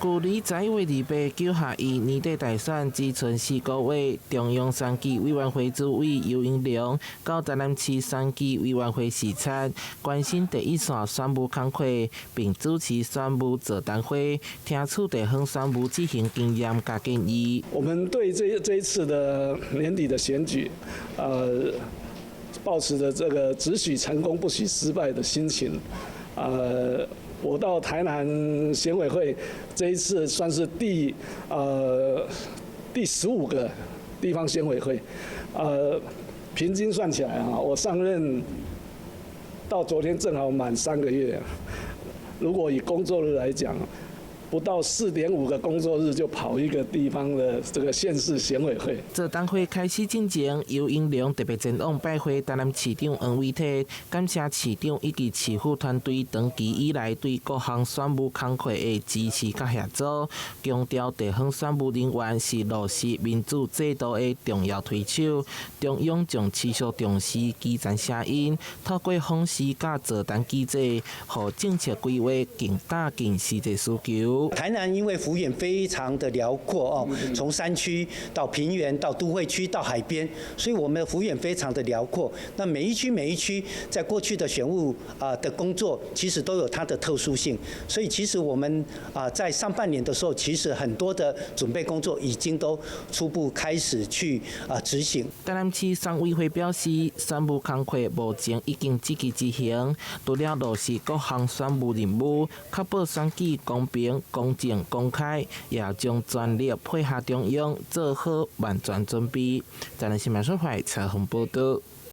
舊年11月289合1年底大選只賰4個月，中央選舉委員會主委游盈隆到台南市選舉委員會視察，關心第一線選務工課，並主持選務座談會，聽取地方選務執行經驗佮建議。我們對這一次的年底的選舉，抱持著這個只許成功不許失敗的心情，我到台南選委會這一次算是第15個地方選委會，平均算起來啊，我上任到昨天正好滿3個月。如果以工作日來講，不到4.5個工作日就跑一個地方的這個縣市選委會。座談會開始進前，游盈隆特別前往拜會台南市長黃偉哲，感謝市長以及市府團隊長期以來對各項選務工課的支持佮協助，強調地方選務人員是落實民主制度的重要推手，中央將持續重視基層聲音，透過訪視佮座談機制，予政策規劃更貼近實際需求。台南因為幅員非常的遼闊哦，從山區到平原到都會區到海邊，所以我們的幅員非常的遼闊。那每一區每一區在過去的選務啊的工作，其實都有它的特殊性。所以其實我們啊在上半年的時候，其實很多的準備工作已經都初步開始去啊執行。台南市選委會表示，選務工課目前已經積極執行，除了落實各項選務任務，確保選舉公平、公正、公開，也將全力配合中央做好萬全準備。台南新聞採訪報道。